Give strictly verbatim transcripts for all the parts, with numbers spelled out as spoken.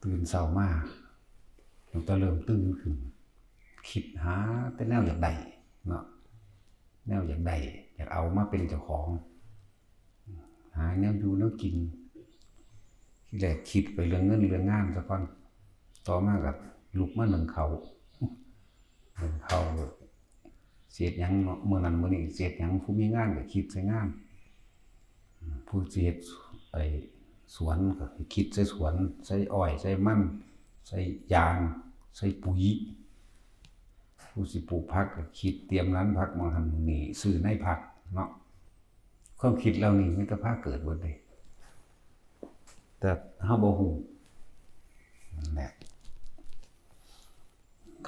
ตื่นเช้ามา ตั้งแต่เริ่มตื่นขึ้น คิดหาแต่แนวอยากได้เนาะ แนวอยากได้ อยากเอามาเป็นเจ้าของ หาแนวอยู่แนวกิน ทีแรกคิดไปเรื่องเงินเรื่องงานซะก่อน ต่อมาก็ลุกมานึ่งข้าว นึ่งข้าว สิเฮ็ดหยังเนาะ มื้อนั้นมื้อนี้สิเฮ็ดหยัง ผู้มีงานก็คิดใส่งาน ผู้สิเฮ็ดไอ้สวนก็คิดใส่สวน ใส่อ้อย ใส่มัน ใส่ยาง ใส่ปุ๋ย ผู้สิปลูกผักก็คิดเตรียมร้านผัก หม่องหั่นหม่องนี่ ซื้อในผักเนาะ ความคิดเหล่านี้มันก็พาเกิดเบิดเด้ แต่เฮาบ่ฮู้ นั่นแหละ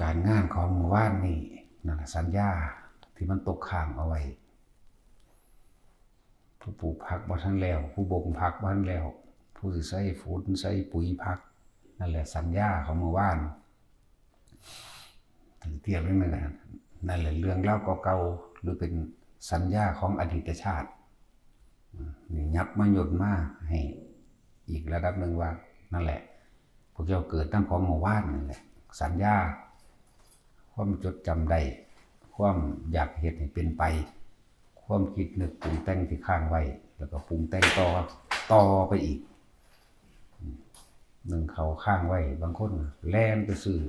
การงานของมื้อวานนี้ นั่นล่ะ สัญญาที่มันตกค้างเอาไว้ ผู้ปลูกผักบ่ทันแล้ว ผู้บ่มผักบ่ทันแล้ว ผู้สิใส่ฝุ่นใส่ปุ๋ยผัก นั่นแหละสัญญาของมื้อวาน เทียบเรื่องนั้นนะ นั่นแหละเรื่องราวเก่าๆ หรือเป็นสัญญาของอดีตชาติ นี่ยับมาย่นมาให้อีกระดับหนึ่งว่า นั่นแหละ พวกเจ้าเกิดนำของมื้อวานนั่นแหละ สัญญา ความจดจำได้ ความอยากเฮ็ดให้เป็นไป ความคิดนึกปรุงแต่งที่ค้างไว้ แล้วก็ปรุงแต่งต่อ ต่อไปอีก นึ่งข้าวค้างไว้ บางคนแล่นไปซื้อ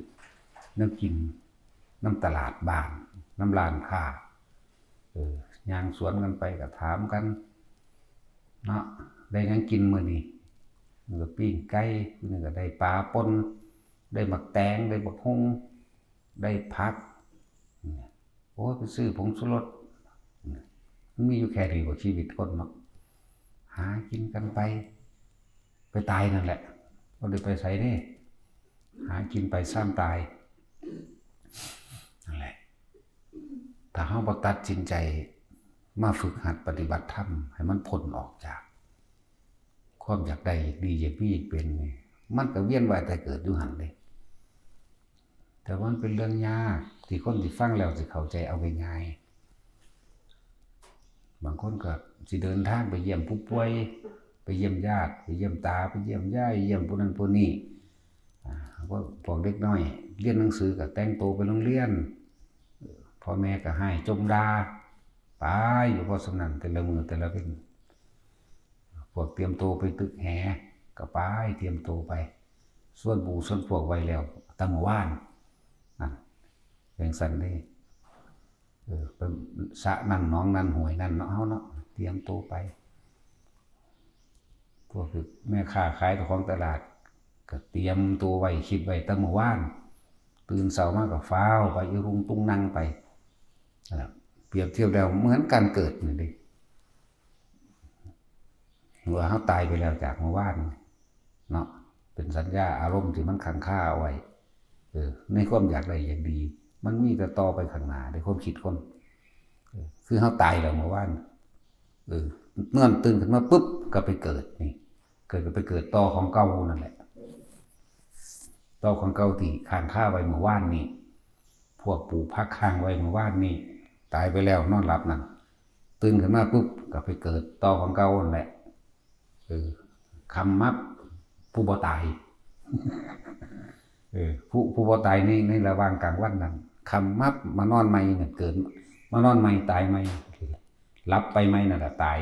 แนวกินนำตลาดบ้าน นำร้านค้า เออ ย่างสวนกันไปก็ถามกัน เนาะ ได้หยังกินมื้อนี้ มื้อก็ปิ้งไก่ มื้อก็ได้ปลาป่น ได้หมากแตง ได้บักหุ่ง ได้ผัก โอ้ย ไปซื้อผงชูรส มันมีอยู่แค่นี้บ่ชีวิตคนเนาะ หากินกันไป ไปตายนั่นแหละ บ่ได้ไปไสเด้ หากินไปซ้ำตาย นั่นแหละ ถ้าเฮาบ่ตัดสินใจมาฝึกหัดปฏิบัติธรรมให้มันพ้นออกจาก ความอยากได้อยากดีอยากมีอยากเป็นนี่ มันก็เวียนว่ายตายเกิดอยู่หั่นเด้ แต่ว่ามันเป็นเรื่องยากที่คนที่ฟังแล้วสิเข้าใจเอาง่ายๆ บางคนก็สิเดินทางไปเยี่ยมผู้ป่วย ไปเยี่ยมญาติ ไปเยี่ยมตา ไปเยี่ยมยาย เยี่ยมผู้นั้นผู้นี้ อ่า พวก พวกเด็กน้อยเรียนหนังสือก็แต่งตัวไปโรงเรียน พ่อแม่ก็ให้จมด่า ไปอยู่พอส่ำนั้น แต่ละมื้อแต่ละเว็น พวกเตรียมตัวไปตึกแหก็ไป เตรียมตัวไป ส่วนหมู่ส่วนพวกไว้แล้วตั้งวาน นั่น เป็นสันเด้ เออ เป็นสระนั่นหนองนั่นห้วยนั่นเนาะ เฮาเนาะ เตรียมตัวไป พวกแม่ค้าขายของตลาด ก็เตรียมตัวไว้ คิดไว้ตั้งเมื่อวาน ตื่นเช้ามาก็ฟ้าวไป อีรุงตุงนังไป นั่นแหละ เปรียบเทียบแล้วเหมือนการเกิดนี่เด้ ว่าเฮาตายไปแล้วจากเมื่อวานเนาะ เป็นสัญญาอารมณ์ที่มันค้างคาเอาไว้ เออ ในความอยากได้อยากดี มันมีแต่ต่อไปข้างหน้าในความคิดคน เออ คือเฮาตายแล้วเมื่อวาน เออ นอนตื่นขึ้นมาปุ๊บก็ไปเกิดนี่ เกิดก็ไปเกิดต่อของเก่านั่นแหละ ต่อของเก่าที่ค้างคาไว้เมื่อวานนี่ พวกปลูกผักค้างไว้เมื่อวานนี่ ตายไปแล้วนอนหลับนั่น ตื่นขึ้นมาปุ๊บก็ไปเกิดต่อของเก่านั่นแหละ เออ ค่ำมาผู้บ่ตาย เออ ผู้ ผู้บ่ตายใน ในระหว่างกลางวันนั่น ค่ำมา มานอนใหม่นั่นเกิด มานอนใหม่ตายใหม่ หลับไปใหม่นั่นแหละตาย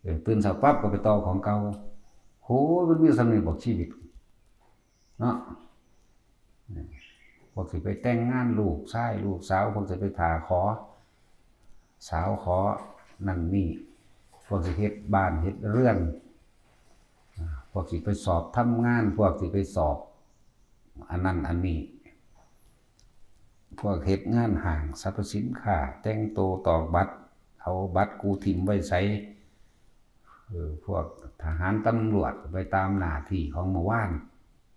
เออ ตื่นเช้าปั๊บก็ไปต่อของเก่า โห มันมีส่ำนี้บอกชีวิต เนาะ พวกสิไปแต่งงานลูกชายลูกสาว พวกสิไปถ่าขอ สาวขอนั่นนี่ พวกสิเฮ็ดบ้านเฮ็ดเรือน อ่า พวกสิไปสอบทำงาน พวกสิไปสอบ อันนั้นอันนี้ พวกเฮ็ดงานห้างสรรพสินค้า แต่งตัวตอกบัตร เอาบัตรกูถิ่มไว้ไส เออ พวกทหารตำรวจไปตามหน้าที่ของเมื่อวาน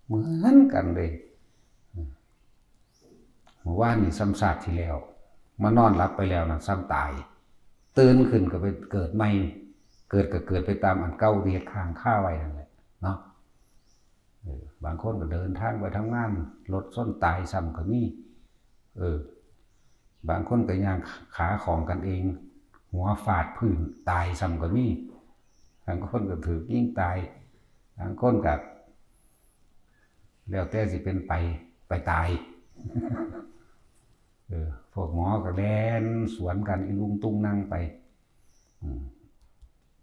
เหมือนกันเลย เมื่อวานนี่ซ้ำชาติที่แล้ว มานอนหลับไปแล้วนะ ซ้ำตาย ตื่นขึ้นก็ไปเกิดใหม่ เกิดก็เกิดไปตามอันเก่าที่เฮ็ดค้างคาไว้นั่นแหละเนาะ เออ บางคนก็เดินทางไปทำงาน รถชนตายซ้ำก็มี เออ บางคนก็ย่างขาของกันเอง หัวฟาดพื้นตายซ้ำก็มี บางคนก็ถูกยิงตาย บางคนก็ แล้วแต่สิเป็นไป ไปตาย เออ พวกหมอก็แล่นสวนกันอีลุงตุงนังไป อืม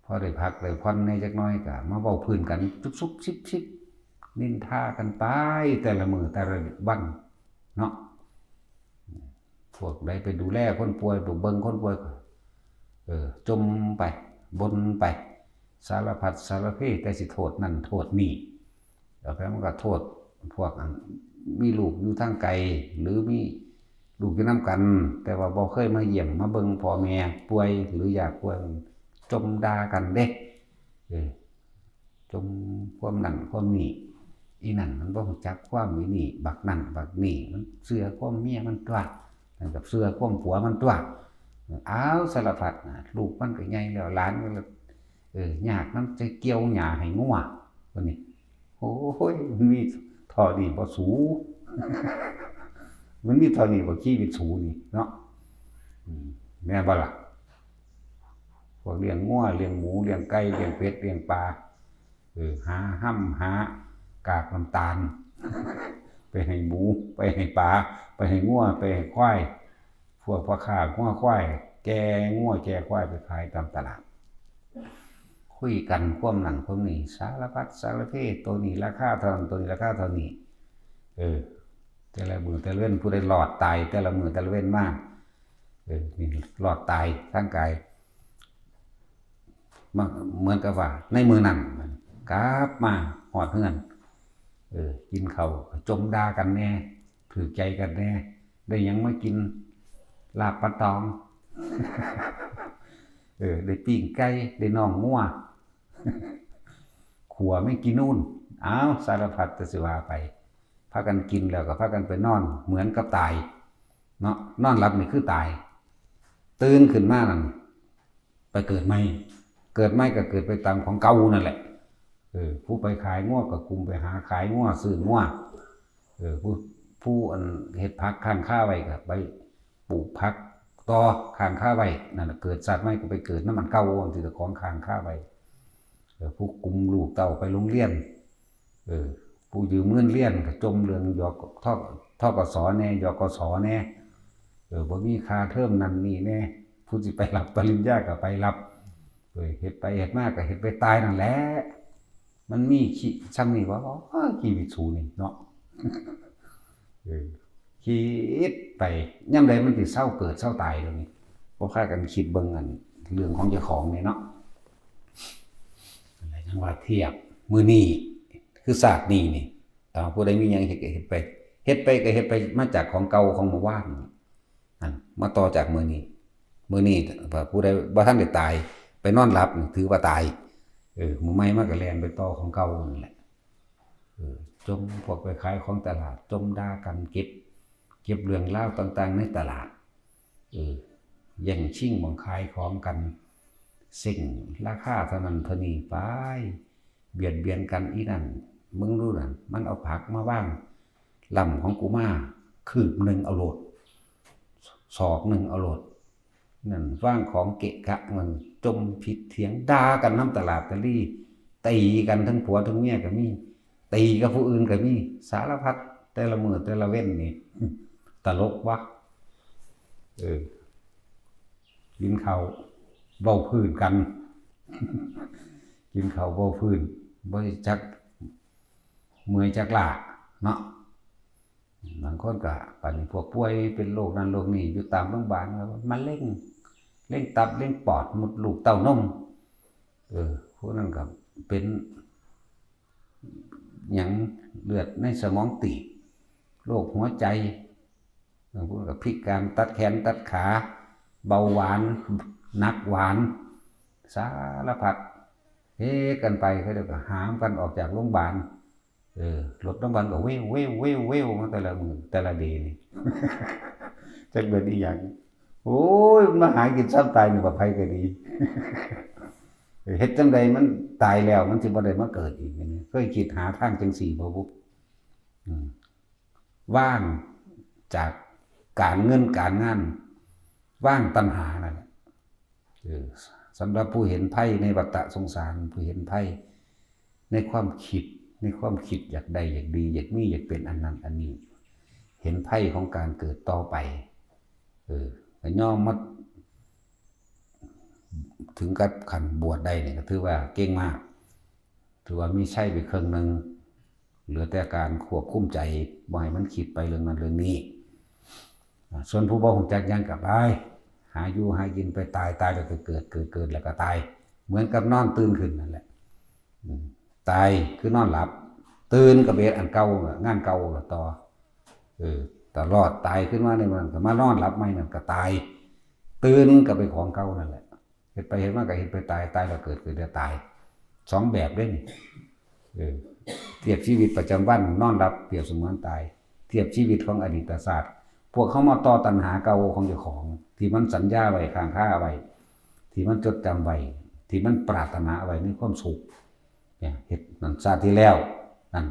พอได้พักได้ผ่อนแหน่จักหน่อยก็มาเว้าพื้นกันจุบซุบซิบซิบ นินทากันไป แต่ละมื้อแต่ละวันเนาะ พวกใดไปดูแลคนป่วย ไปเบิ่งคนป่วยก็ เออ จ่มไป บ่นไป สารพัดสารเพ แต่สิโทษนั่นโทษนี่ แล้วมันก็โทษพวกอันมีลูกอยู่ทางไกล หรือมีลูกอยู่นำกัน แต่ว่าบ่เคยมาเยี่ยมมาเบิ่งพ่อแม่ป่วยหรืออยากป่วย จ่มด่ากันเด้ เออ จ่มความนั่นความนี่ อีนั่นมันบ่รู้จักความ อีนี่บักนั่นบักนี่ มันเชื่อความเมียมันตั๊ว นั่นก็เชื่อความผัวมันตั๊ว อ้าว สารพัดนะ ลูกมันก็ใหญ่แล้ว หลานมันก็ เออ ยากนำ จะเกี่ยวหญ้าให้งัว ว่านี่ โอ้ย มันมีเท่านี้บ่สู มันมีเท่านี้บ่ ชีวิตสูนี่เนาะ อืม แม่นบ่ล่ะ พวกเลี้ยงงัว เลี้ยงหมู เลี้ยงไก่ เลี้ยงเป็ด เลี้ยงปลา เออ หาฮ่ำหากากน้ำตาล ไปให้หมู ไปให้ปลา ไปให้งัว ไปให้ควาย พวกพ่อค้างัวควาย แก่งัวแก่ควายไปขายตามตลาด คุยกันความนั่นความนี่ สารพัดสารเพ ตัวนี้ราคาเท่านั้น ตัวนี้ราคาเท่านี้ เออ แต่ละมื้อแต่ละเว็น ผู้ใดรอดตาย แต่ละมื้อแต่ละเว็นมา เออ นี่รอดตายทางกาย มา เหมือนกับว่าในมื้อนั้น กลับมาฮอดเฮือน เออ กินข้าวก็จ่มด่ากันแหน่ ถืกใจกันแหน่ ได้หยังมากิน ลาบปลาตอง เออ ได้ปิ้งไก่ ได้น่องงัว ขั่วแมงจีนูน อ้าว สารพัดแต่สิว่าไป พากันกินแล้วก็พากันไปนอน เหมือนกับตาย เนาะ นอนหลับนี่คือตาย ตื่นขึ้นมานั่น ไปเกิดใหม่ เกิดใหม่ก็เกิดไปตามของเก่านั่นแหละ เออ ผู้ไปขายงัวก็กลุ่มไปหาขายงัว ซื้องัว เออ ผู้ ผู้อันเฮ็ดผักค้างคาไว้ก็ไปปลูกผักต่อค้างคาไว้ นั่นน่ะ เกิดชาติใหม่ก็ไปเกิดนำอันเก่า อันที่เจ้าของค้างคาไว้ เออ ผู้กลุ่มลูกเต้าไปโรงเรียน เออ ผู้ยืมเงินเรียนก็จ่มเรื่องหยอก ธ.ก.ส. แหน่ หยอกกส. แหน่ เออ บ่มีค่าเทอมนั่นนี่แหน่ ผู้สิไปรับปริญญาก็ไปรับ เออ เฮ็ดไปเฮ็ดมาก็เฮ็ดไปตายนั่นแหละ มันมีขี้ ซ่ำนี่ว่า โอ้ย ชีวิตสูนี่เนาะ เออ คิดไป ยามใดมันสิเซาเกิดเซาตายเดี๋ยวนี้ บ่พากันคิดเบิ่งอันเรื่องของเจ้าของนี่เนาะ อะไรจังว่าเทียบ มื้อนี้ คือชาตินี้นี่ เอา ผู้ใดมีหยังเฮ็ดก็เฮ็ดไป เฮ็ดไปก็เฮ็ดไป มาจากของเก่าของเมื่อวาน นั่น มาต่อจากมื้อนี้ มื้อนี้ ผู้ใดบ่ทันได้ตาย ไปนอนหลับนี่ถือว่าตาย เออ มื้อใหม่มาก็แล่นไปต่อของเก่านั่นแหละ เออ จ่มพวกไปขายของตลาด จ่มด่ากัน เก็บ เก็บเรื่องราวต่างๆในตลาด เออ แย่งชิงหม่องขายของกัน เซ้งราคาเท่านั้นเท่านี้ไป เบียดเบียนกันอีนั่น มึงรู้นั่น มันเอาผักมาวาง ล้ำของกูมา คืบหนึ่งเอาโลด ศอกหนึ่งเอาโลด นั่น วางของเกะกะ มันจ่มผิดเถียงด่ากันนำตลาดตะลี่ ตีกันทั้งผัวทั้งเมียก็มี ตีกับผู้อื่นก็มี สารพัด แต่ละมื้อแต่ละเว็นนี่ ตลกวะ เออ กินข้าวเว้าพื้นกัน กินข้าวเว้าพื้น บ่จักเมื่อยจักล้าเนาะ บางคนก็ ปานนี้พวกป่วยเป็นโรคนั้นโรคนี้ อยู่ตามโรงพยาบาล มะเร็ง เร็งตับ เร็งปอด มดลูกเต้านม เออ พวกนั้นก็เป็น หยัง เลือดในสมองตีบ โรคหัวใจ บางคนก็พิการ ตัดแขนตัดขา เบาหวาน หนักหวาน สารพัด เฮกันไป เขาเจ้าก็หามกันออกจากโรงพยาบาล เออ รถโรงพยาบาลก็เว้วเว้วเว้วเว้วมาแต่ละมื้อแต่ละเดย์นี่ จักเป็นอีหยัง โอ้ย มันมาหากินซ้ำตายนี่ บ่ไผก็ดี เฮ็ดจั่งใดมันตายแล้ว มันสิบ่ได้มาเกิดอีกนี่ เคยคิดหาทางจั่งซี้บ่บุ อืม ว่างจากการเงินการงาน ว่างตัณหานั่นแหละ เออ สำหรับผู้เห็นภัยในวัฏสงสาร ผู้เห็นภัยในความคิด ในความคิดอยากได้อยากดีอยากมีอยากเป็นอันนั้นอันนี้ เห็นภัยของการเกิดต่อไป เออก็ยอมมาถึงกับขั้นบวชได้เนี่ยก็ถือว่าเก่งมาก ถือว่ามีชัยไปครึ่งหนึ่ง เหลือแต่การควบคุมใจบ่ให้มันคิดไปเรื่องนั้นเรื่องนี้ อ่าส่วนผู้บ่ฮู้จักหยังก็ไป หาอยู่หากินไป ตาย ตายแล้วก็เกิด เกิด เกิดแล้วก็ตาย เหมือนกับนอนตื่นขึ้นนั่นแหละ อืม ตายคือนอนหลับ ตื่นก็ไปเฮ็ดอันเก่า งานเก่าต่อ เออ ตลอด ตายขึ้นมาในมันก็มานอนหลับใหม่นั่นก็ตาย ตื่นก็ไปของเก่านั่นแหละ เฮ็ดไปเฮ็ดมาก็เฮ็ดไป ตาย ตายแล้วเกิด เกิดแล้วตาย สองแบบเด้นี่ เออ เทียบชีวิตประจำวัน นอนหลับเปรียบเสมือนตาย เทียบชีวิตของอดีตชาติ พวกเขามาต่อตัณหาเก่าของเจ้าของ ที่มันสัญญาไว้ ค้างคาไว้ ที่มันจดจำไว้ ที่มันปรารถนาไว้ในความสุข เนี่ย เฮ็ดนั่นชาติที่แล้ว นั่น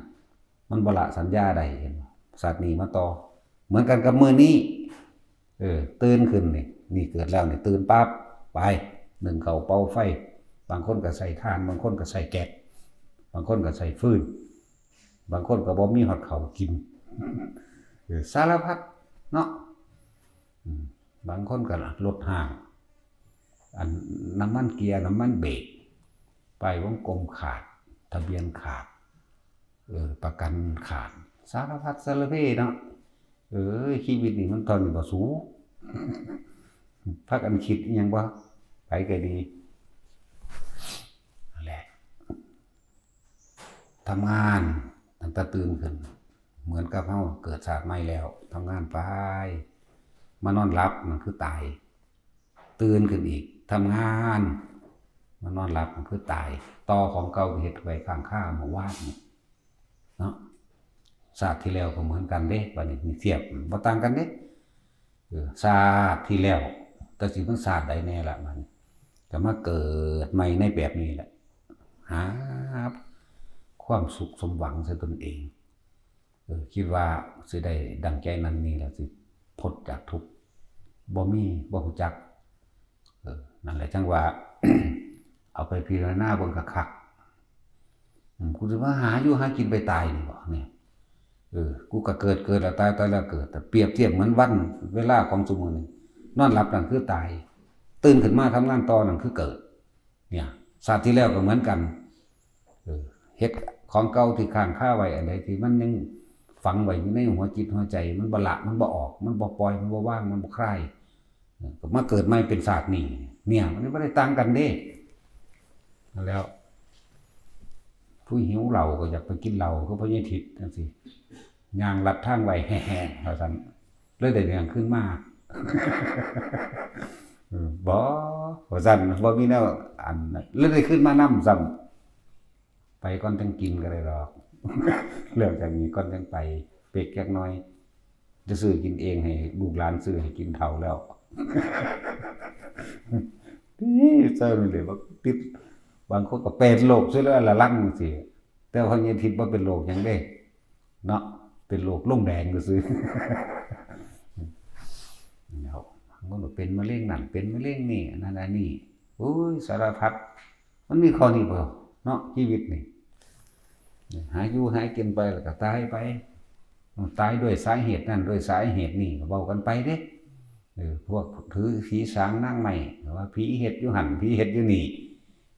มันบ่ละสัญญาได้ เห็นบ่ ชาตินี้มาต่อ เหมือนกันกับมื้อนี้ เออ ตื่นขึ้นนี่ นี่เกิดแล้วนี่ ตื่นปั๊บ ไป นึ่งข้าวเป่าไฟ บางคนก็ใช้ถ่าน บางคนก็ใช้แก๊ส บางคนก็ใช้ฟืน บางคนก็บ่มีฮอดข้าวกิน เออ สารพัดเนาะ อืม บางคนก็รถห้าง อันน้ำมันเกียร์ น้ำมันเบรก ป้ายวงกลมขาด ทะเบียนขาด เออ ประกันขาด สารพัดสารเพเนาะ เออ ชีวิตนี่มันเท่านี้บ่สู พากันคิดอิหยังบ่ ไปก็ดี นั่นแหละ ทำงานตั้งแต่ตื่นขึ้น เหมือนกับเฮาเกิดชาติใหม่แล้ว ทำงานไป มานอนหลับ นั่นคือตาย ตื่นขึ้นอีก ทำงาน มานอนหลับ นั่นคือตาย ต่อของเก่าที่เฮ็ดไว้ค้างคาเมื่อวานนี่ เนาะ ชาติที่แล้วก็เหมือนกันเด้ บัดนี้นี่เทียบ บ่ต่างกันเด้ เออ ชาติที่แล้ว แต่สิมันชาติใดแน่ละ บัดนี้ก็มาเกิดใหม่ในแบบนี้แหละ หาความสุขสมหวังใส่ตนเอง เออ คิดว่าสิได้ดังใจนั้นนี่แหละ สิพ้นจากทุกข์ บ่มี บ่ฮู้จัก เออ นั่นแหละจั่งว่า เอาไปพิจารณาเบิ่งคักๆ อืม กูสิมาหาอยู่หากินไปตายนี่บ่เนี่ย เออ กูก็เกิด เกิดแล้วตาย ตายแล้วเกิด แต่เปรียบเทียบเหมือนวันเวลาของซุมื้อนี้ นอนหลับนั่นคือตาย ตื่นขึ้นมาทำงานต่อนั่นคือเกิด เนี่ย ชาติที่แล้วก็เหมือนกัน เออ เฮ็ดของเก่าที่ค้างคาไว้ อันใดที่มันยังฝังไว้อยู่ในหัวจิตหัวใจ มันบ่ละ มันบ่ออก มันบ่ปล่อย มันบ่วาง มันบ่คลาย เออ ก็มาเกิดใหม่เป็นชาตินี้ เนี่ย มันบ่ได้ต่างกันเด้ นั่นแล้ว ผู้หิวเหล้าก็อยากไปกินเหล้า คือพ่อใหญ่ทิดจั่งซี้ ย่างลัดทางไว้แฮ่ๆ ว่าซั่น เลยได้เรื่องขึ้นมา เออ บ่ ว่าซั่น บ่มีแนวอันนั้น เลยได้ขึ้นมานำซ้ำ ไปก่อนจั่งกินก็ได้ดอก เรื่องจากนี้ก่อนจั่งไป เป๊กจักหน่อย จะซื้อกินเอง ให้ลูกหลานซื้อให้กินเฒ่าแล้ว นี่เจ้านี่เลยว่าติด บางคนก็เป็นโรคซะแล้วละลังสิ แต่ว่ายังทิดว่าเป็นโรคหยังเด้ เนาะ เป็นโรคลงแดงซื่อๆ แล้วบางคนก็เป็นมะเร็งนั่น เป็นมะเร็งนี่ อันนั้นอันนี้ โอ้ย สารพัด มันมีข้อนี้บ่เนาะ ชีวิตนี่ หาอยู่หากินไปแล้วก็ตายไป ตายด้วยสาเหตุนั่น ด้วยสาเหตุนี่ ก็เว้ากันไปเด้ เออ พวกถือผีสางนางไม้ ว่าผีเฮ็ดอยู่หั่น ผีเฮ็ดอยู่นี่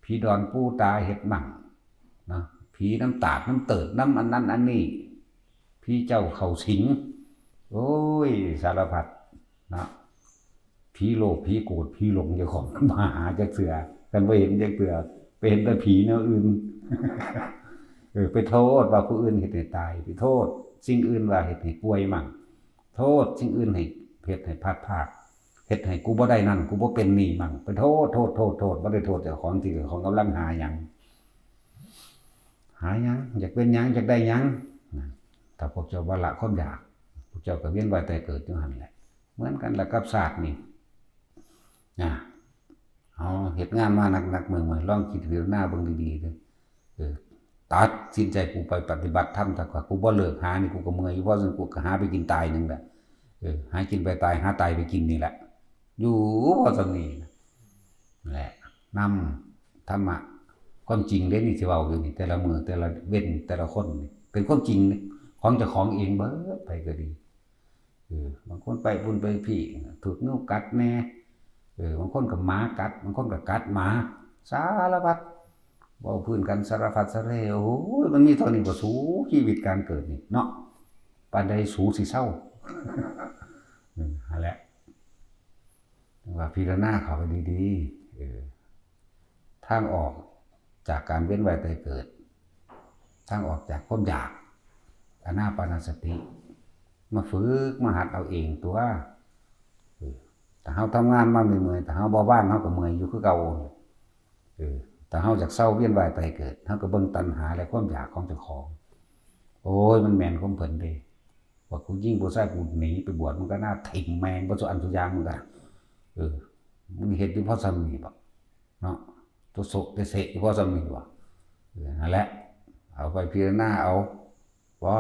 ผีดอนปูตาเฮ็ดมั่ง เนาะ ผีน้ำตาดน้ำเติด น้ำอันนั้นอันนี้ ผีเจ้าเข้าสิง โอ้ย สารพัด เนาะ ผีโลภ ผีโกรธ ผีหลงเจ้าของ มาหาจักเทื่อ กันบ่เห็นจักเทื่อ ไปเห็นแต่ผีแนวอื่น เออ ไปโทษว่าผู้อื่นเฮ็ดให้ตาย ไปโทษสิ่งอื่นว่าเฮ็ดให้ป่วยมั่ง โทษสิ่งอื่นให้ เฮ็ดให้พลาดพลาด เฮ็ดให้กูบ่ได้นั่น กูบ่เป็นนี่มั่ง ไปโทษ โทษ โทษ โทษ บ่ได้โทษเจ้าของ ที่เจ้าของกำลังหาหยัง หาหยัง อยากเป็นหยัง อยากได้หยัง นะ ถ้าพวกเจ้าบ่ละความอยาก พวกเจ้าก็เวียนว่ายตายเกิดอยู่หั่นแหละ เหมือนกันละกับชาตินี่ นะ เอาเฮ็ดงานมาหนักๆ เมื่อยๆ ลองคิดพิจารณาเบิ่งดีๆ เด้อ เออ ตัดสินใจกูไปปฏิบัติธรรมซะกว่า กูบ่เลิกหานี่ กูก็เมื่อยอยู่ เพราะฉะนั้นกูก็หาไปกินตายหนึ่งแหละ เออ หากินไปตาย หาตายไปกินนี่แหละ อยู่ว่าซั่นนี่แหละ นำธรรมะ ความจริงเด้นี่ที่เว้าอยู่นี่ แต่ละมื้อแต่ละเว็นแต่ละคนนี่เป็นความจริงของเจ้าของเองเบิดไปก็ดี เออบางคนไปบุญไปพี่ถูกงูกัดแน่ เออบางคนก็หมากัด บางคนก็กัดหมา สารพัดเว้าพื้นกันสารพัดสะเร โอ้ยมันมีเท่านี้บ่สู ชีวิตการเกิดนี่เนาะ ปานใดสูสิเซา อืมนั่นแหละ ว่าพิจารณาเข้าไปดีๆ เออ ทางออกจากการเวียนว่ายตายเกิด ทางออกจากความอยาก อานาปานสติ มาฝึกมาหัดเอาเองตัว เออ ถ้าเฮาทำงานมาเมื่อยๆ ถ้าเฮาบ่ว่างเฮาก็เมื่อยอยู่คือเก่า เออ ถ้าเฮาอยากเซาเวียนว่ายตายเกิด เฮาก็เบิ่งตัณหาและความอยากของเจ้าของ โอ้ย มันแม่นความเพิ่นเด้ ว่ากูยิงผู้ชายกูหนีไปบวช มึงก็น่าถิ่มแม่งบ่สุอันสุอยาง มึงก็ เออ มึงเฮ็ดอยู่พอส่ำนี้บ่เนาะ ตัวโสะตัวเสะอยู่พอส่ำนี้บ่ เออ นั่นแหละ เอาไปพิจารณาเอา บ่